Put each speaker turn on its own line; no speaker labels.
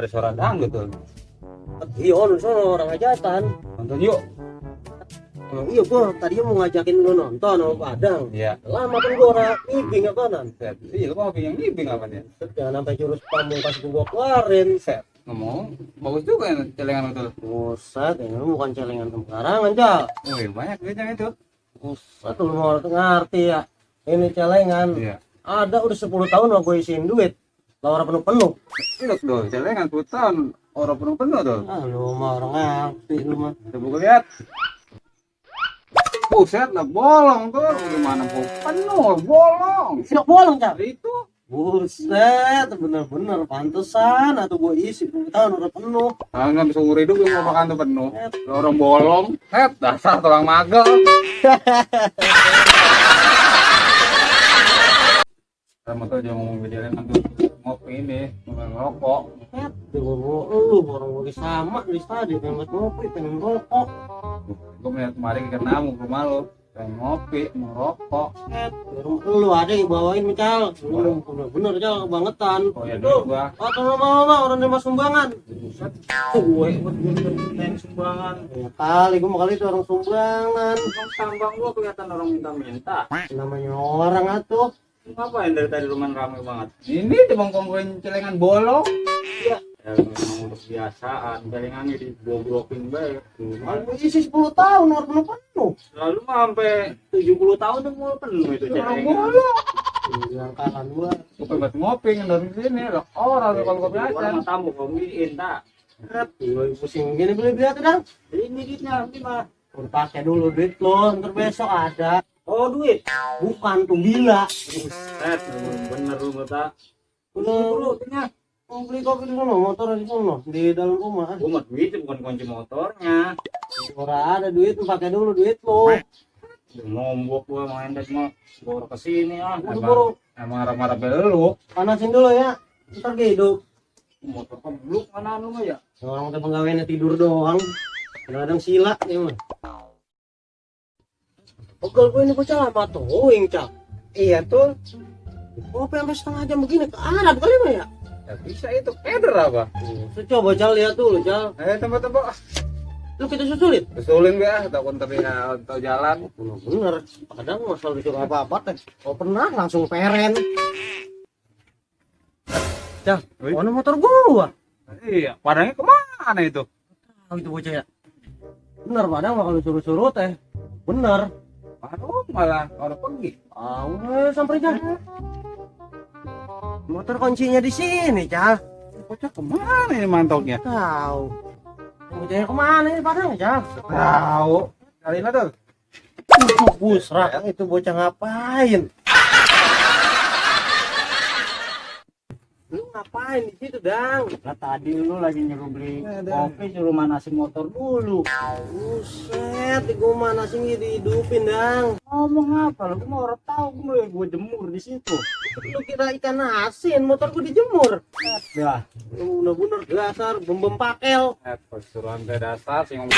ada suara dangdut tuh.
Iya, lu sono orang hajatan.
Nonton yuk.
Iya, gua tadinya mau ngajakin lu nonton sama Padang.
Iya.
Lama kan gua ora ngibing apaanan.
Set. Iya, lu mau yang ngibing apa nih?
Jangan sampai jurus pamungkas gua keluarin.
Set. Ngomong, bagus juga ya celengan itu.
Buset, ini bukan celengan sembarangan, Cal.
Wih, banyak duitnya itu.
Buset, lu mau ngerti ya. Ini celengan.
Iya.
Ada udah 10 tahun lah gue isiin duit. Lah orang penuh-penuh.
Lihat tuh, celengan hutan orang penuh tuh.
Ah, lu mah orang ngerti lu mah.
Kita buka lihat. Buset lah, bolong tuh. Gimana kok penuh, bolong.
Sidak bolong, Cal.
Itu.
Buset, bener-bener pantesan atau gue isi 10 tahun udah penuh.
Nggak bisa umur hidup yang mau makan tuh penuh. Orang bolong, dasar tukang magel. Saya mau tuh dia mau ngejalan nanti ngopi ini, mau ngerokok.
Lu orang gue sama di tadi pengen ngopi, pengen rokok.
Gue melihat kemarin karena mau ke rumah lo, pengen ngopi, mau rokok.
Lu ada yang bawain Cal. Lu bener Cal kebangetan.
Oh ya dulu gua.
Atau lama-lama orang nerima sumbangan.
Gue pengen sumbangan.
Ya kali gue mau kali itu orang sumbangan.
Tambang gua kelihatan orang minta-minta.
Namanya orang atuh.
Ngapain dari tadi rumah ramai banget? Ini cuma ngomongin celengan bolong. Iya. Ya, memang udah kebiasaan, celengannya dibobrokin baik.
Aku isi 10 tahun orang penuh-penuh.
Lalu mah sampai 70 tahun tuh mau penuh itu
Orang
celengan.
bolong. Yang kanan gua.
Bukan buat ngopi dari sini loh. Orang kalau kopi aja.
Orang tamu kopiin tak.
Gue pusing gini beli tuh dong.
Ini duitnya gimana?
Udah pakai dulu duit lo, ntar besok ada.
Oh duit.
Bukan tuh bila.
Set, bener lu tak.
Udah mau beli kopi di sana, motor di sana, di dalam rumah.
Gua mah duit bukan kunci motornya.
Orang ada duit, lu pakai dulu duit lo.
Nombok gua main das mah. Bawa ke sini ah.
Buru-buru
Emang marah-marah belu.
panasin dulu ya. Ntar hidup.
Motor kebluk mana lu mah ya?
Orang udah pegawainya tidur doang. Kadang sila ya mah. Pegel gue ini bocah lama towing, Cak.
Iya tuh.
Kopi sampai setengah jam begini ke Arab kali mah ya.
Ya bisa itu keder apa?
Coba Cal lihat dulu, Cal.
Tempat-tempat.
Lu kita susulin.
Kesulin gak? Takut terlihat atau jalan.
Bener. Kadang masalah disuruh apa-apa teh. Oh pernah langsung peren. Cal, mana motor gua?
Iya. Padangnya kemana itu?
Oh itu bocah ya. Bener padang mah kalau suruh-suruh teh. Bener.
Aduh, malah orang pergi.
Sampai aja. Motor kuncinya di sini, Cal.
Bocah kemana ini mantoknya?
Tahu. Bocahnya kemana ini padang, Cal?
Tahu. Kalian tuh.
Busra, itu bocah ngapain? Lu ngapain di situ, Dang?
Lah tadi lu lagi nyuruh beli kopi suruh manasin motor dulu.
Buset, gua manasin dihidupin, Dang.
Ngomong apa lu? Gua mau orang tahu gua jemur di situ.
Lu kira ikan asin, motor gua dijemur.
Dah.
Lu bener-bener dasar bembem pakel.
Persuruhan ke dasar sih ngomong.